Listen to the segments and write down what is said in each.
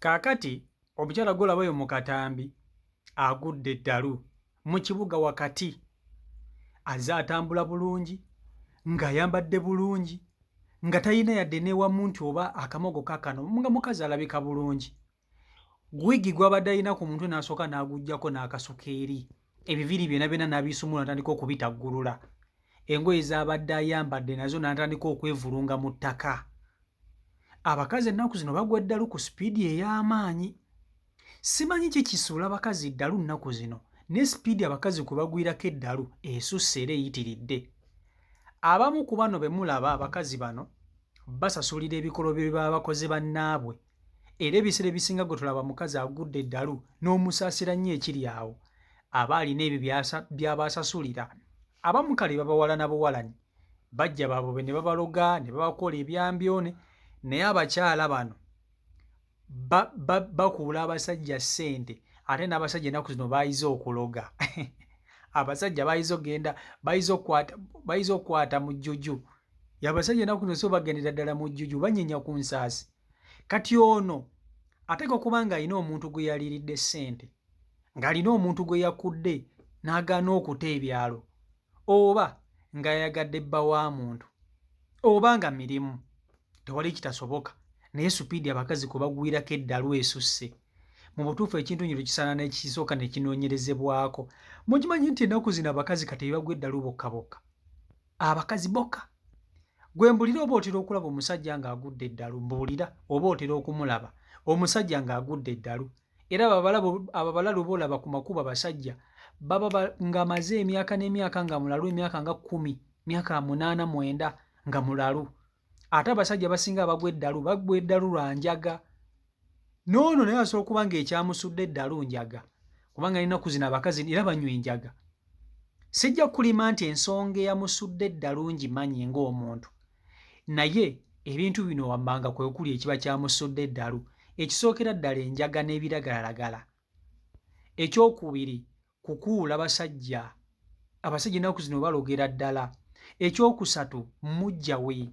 Kaakati omukyala gw'olaba oyo mu katambi agudde eddalu mu kibuga wakati. Azze atambula bulungi, ng'ayambadde bulungi, nga talina yadde n'ewamu nti oba akamogo kaakano, nga mukazi alabika bulungi. Wiigi gw'abadde alina ku mutwe n'asooka n'aguggyako n'akasuka eri. Ebiviiri byonna byonna n'abisumulula n'atandika okubitaggulula. Engoye z'abadde ayambadde nazo n'atandika okwevulunga mu ttaka. Abakazi ennaku zino bagwa eddalu ku sipiidi ey'amaanyi. Simanyi ki kisuula bakazi ddalu nnaku zino naye sipiidi abakazi kwe bagwirako eddalu esusse era eyitiridde. Abamu ku bano be mulaba abakazi bano basasulira ebikolobero bye baba bakoze bannaabwe era ebiseera ebisinga gwe tolaba mukazi agudde eddalu n'omusaasira nnyo ekiri awo aba alina ebyo by'aba asasulira. Abamu kale babawalana buwalanyi bajja baabwe ne babaloga ne babakola ebyambyone naye abakyala bano bakuula ba, ba abasajja ssente ate n'abasajja ennaku zino bayize okuloga. Abasajja bayize okugenda bayize okukwata bayize okukwata mu jjuju. Abasajja ennaku zino so bagendera ddala mu jjuju banyenya ku nsaasi. Kati ono ateekwa okuba ng'alina omuntu gwe yaliiridde ssente, ng'alina omuntu gwe yakudde n'agaana okuta ebyalo oba ng'ayagadde bba wa muntu oba nga mirimu. Tewali kitasoboka naye supiidi abakazi kwe bagwirako eddalu esusse. Mu butuufu ekintu kino kisaana n'ekisooka ne kinoonyerezebwako. Mukimanyi nti ennaku zino abakazi kati be bagwa eddalu bokka bokka? Abakazi bokka. Gwe mbulira oba otera okulaba omusajja ng'agudde eddalu, mbuulira oba otera okumulaba omusajja ng'agudde eddalu. Era ababalalu b'olaba ku makubo abasajja baba ng'amaze emyaka n'emyaka nga mulalu, emyaka nga 10, myaka 8, 9 nga mulalu. Ate abasajja abasinga abagwa eddalu bagwa eddalu lwa njaga. N'ono naye asobola okuba ng'ekyamusudde eddalu njaga, kubanga n'ennaku zino abakazi era banywa enjaga. Sijja kulima nti ensonga eyamusudde eddalu ngimanyi ng'omuntu, naye ebintu bino wammanga kwe kuli ekiba kyamusudde eddalu. Ekisookera ddala enjaga n'ebiragalalagala. Ekyokubiri kukuula basajja. Abasajja ennaku zino balogera ddala. Ekyokusatu muggya we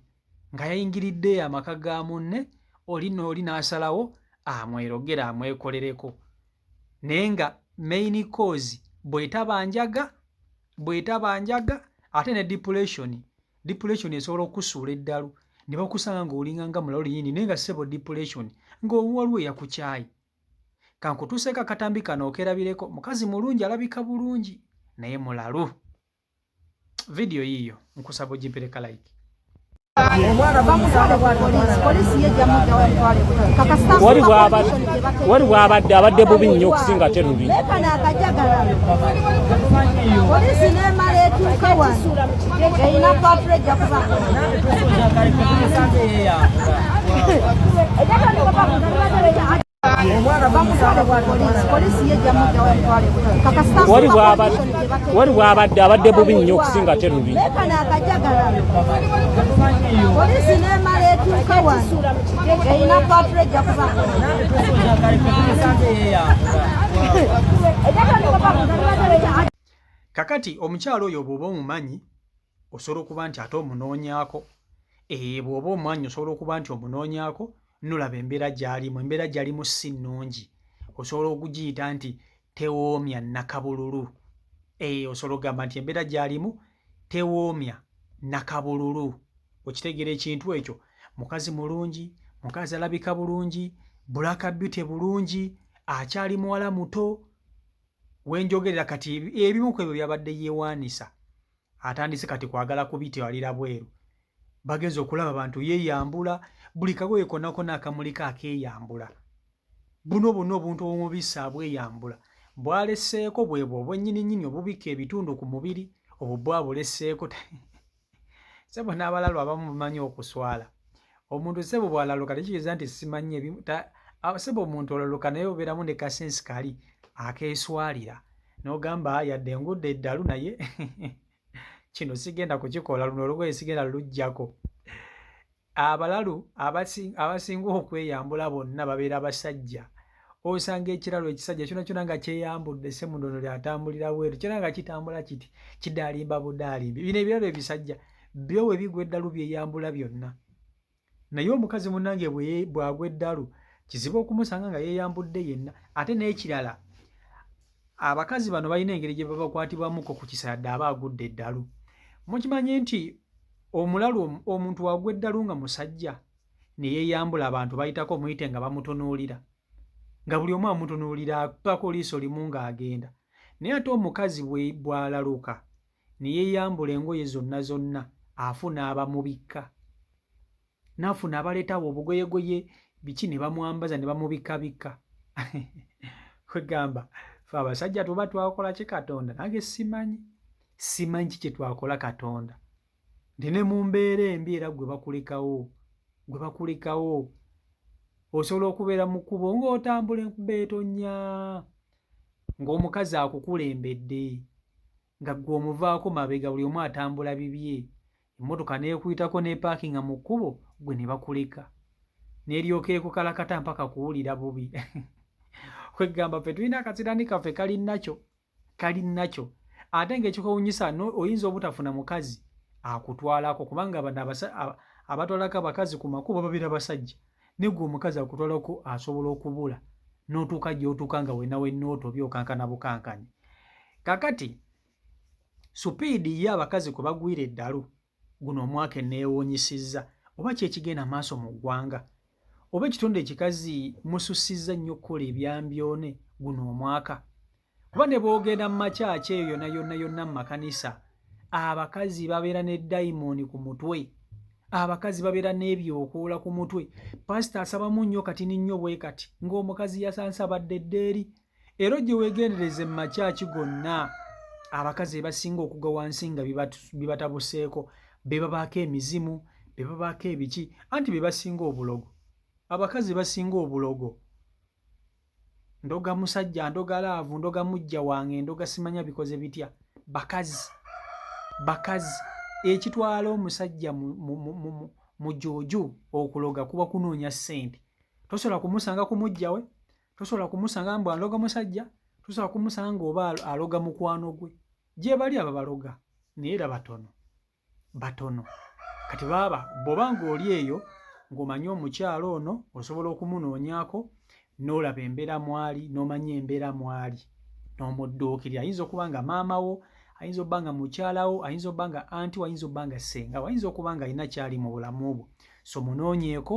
nga yayingiridde amaka ga munne oli n'oli n'asalawo amwerogere amwekolereko. Naye nga main cause bw'etaba njaga, bw'etaba njaga ate ne depression. Depression esobola okukusuula eddalu ne bakusanga ng'olinga nga mulalu yennyini naye nga ssebo depression ng'owaliwo eyakukyaye. Kankutuuseeko akatambi kano okeerabireko. Mukazi mulungi alabika bulungi naye mulalu. Vidiyo yiiyo nkusaba ogimpereka like. Wali bwabadde abadde bubi nnyo okusinga ate luli. Poliisi n'emala etuuka wano erina patrol ejja kuba Wali bwabadde abadde bubi nnyo okusinga ate luli. Poliisi n'emala etuuka wano erina patrol ejja kuba Kakati omukyala oyo bw'oba omumanyi osobola okuba nti ate omunoonyaako. Ee, bw'oba omumanyi osobola okuba nti omunoonyaako nolaba embeera gy'alimu. Embeera gy'alimu si nnungi. Osobola okugiyita nti tewoomya nnakabululu. Ee, osobola okugamba nti embeera gy'alimu tewoomya nnakabululu. Okitegeera ekintu ekyo? Mukazi mulungi, mukazi alabika bulungi, black beauty bulungi, akyali muwala muto. We njogerera kati ebimu ku ebyo by'abadde yeewaanisa atandise kati kwagala kubitwalira bweru. Bagenze okulaba abantu yeeyambula, buli kagoye konna konna akamuliko akeeyambula. Buno bwonna obuntu obumubisse abweyambula. Bw'aleseeko bwebwo obwennyininyini obubikka ebitundu ku mubiri, obwo bwo abuleseeko. Ssebo n'abalalu abamu bamanyi okuswala. Omuntu ssebo bw'alaluka tekitegeeza nti simanyi ebimu ssebo omuntu olaluka naye obeeramu ne kasensi kali akeeswalira n'ogamba yadde ngudde eddalu naye kino sigenda kukikola, luno olugoye sigenda luggyako. Abalalu abasinga okweyambula bonna babeera basajja. Osanga ekiralu ekisajja kyona kyona nga kyeyambudde ssemunono ly'atambulira bweru kyona nga kitambula kiti kidaalimba budaalimbi. Bino ebiralu ebisajja byo bwe bigwa eddalu byeyambula byonna. Naye omukazi munnange bw'agwa eddalu Kizibu okumusanga nga yeeyambudde yenna. Ate n'ekirala, abakazi bano balina engeri gye babakwatibwamuko ku kisa yadde aba agudde eddalu. Mukimanyi nti omulalu omuntu agwa eddalu nga musajja ne yeeyambula abantu bayitako muyite nga bamutunuulira nga buli omu amutunuulira akubako liiso limu ng'agenda. Naye ate omukazi bw'alaluka ne yeeyambula engoye zonna zonna afuna abamubikka. N'afuna abaleeta awo obugoyegoye biki ne bamwambaza ne bamubikkabikka. Kwegamba ffe abasajja tuba twakola ki Katonda? Nange simanyi, simanyi ki kye twakola Katonda nti ne mu mbeera embi era gwe bakulekawo, gwe bakulekawo. Osobola okubeera mu kkubo ng'otambula enkuba etonnya ng'omukazi akukulembedde nga ggwe omuvaako mabega buli omu atambula bibye emmotoka n'ekuyitako n'epaakinga mu kkubo ggwe ne bakuleka n'eryoka ekukalakata mpaka kuwulira bubi. Kwegamba ffe tulina akasirani kaffe kali nakyo kali nakyo ate ng'ekikwewunyisa oyinza obutafuna mukazi akutwalako kubanga bano abatwalako abakazi ku makubo babeera basajja naye gwe omukazi akutwalako asobola okubula n'otuuka gy'otuuka nga wenna wenna otobye okankana bukankanyi. Kakati supiidi ye abakazi kwe bagwira eddalu guno omwaka enneewuunyisizza oba ki ekigenda maaso mu ggwanga oba ekitonde ekikazi musussizza nnyo okukola ebyambyone guno omwaka kuba ne bw'ogenda mu makyaki eyo yonna yonna yonna mu makanisa abakazi babeera ne dayimooni ku mutwe abakazi babeera n'ebyokoola ku mutwe pasita asabamu nnyo katini nnyo bwe kati ng'omukazi yasansabadde dda eri Era ojje weegendereze mu makyaki gonna abakazi ebasinga okugwa wansi nga bibatabuseeko be babaako emizimu be babaako ebiki anti be basinga obulogo abakazi basinga obulogo ndoga musajja ndoga laavu ndoga mujja wange ndoga simanya bikoze bitya bakazi bakazi ekitwala omusajja mu juuju okuloga kuba kunoonya ssente tosobola kumusanga ku mujja we tosobola kumusanga mbu aloga musajja tosobola kumusanga oba aloga mukwano gwe gyebali ababaloga naye era batono batono kati baaba bwoba ng'oli eyo ng'omanyi omukyalo ono osobola okumunoonyaako n'olaba embeera mwali n'omanya embeera mwali n'omudduukirira ayinza okuba nga maama wo ayinza okuba nga mukyala wo ayinza okuba nga anti wo ayinza okuba nga ssenga wo ayinza okuba nga alina kyali mu bulamu bwo so munoonyeeko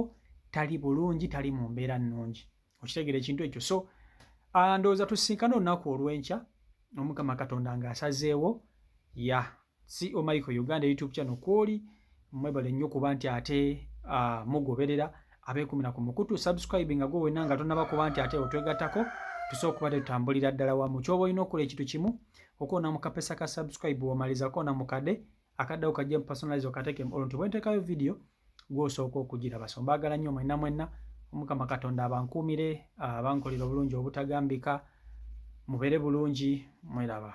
tali bulungi tali mu mbeera nnungi Okitegeera ekintu ekyo? So ndowooza tusisinkane olunaku olw'enkya Omukama Katonda ng'asazeewo. Ya CO Michael Uganda YouTube channel kwoli, mwebale nnyo kuba nti ate mugoberera abeekumira ku mukutu subscribe nga gwe wenna nga tonaba kuba nti ate otwegattako tusobola okuba tetutambulira ddala wamu. Ky'oba olina okukola ekintu kimu okoona mu kapesa ka subscribe womaliza koona mu kade akaddawo kajje mu personalize okateeke olwo nti bwenteekayo video gw'osooka okugiraba. So mbaagala nnyo mwenna mwenna, Omukama Katonda abankuumire, abankolere obulungi obutagambika, mubeere bulungi, mweraba.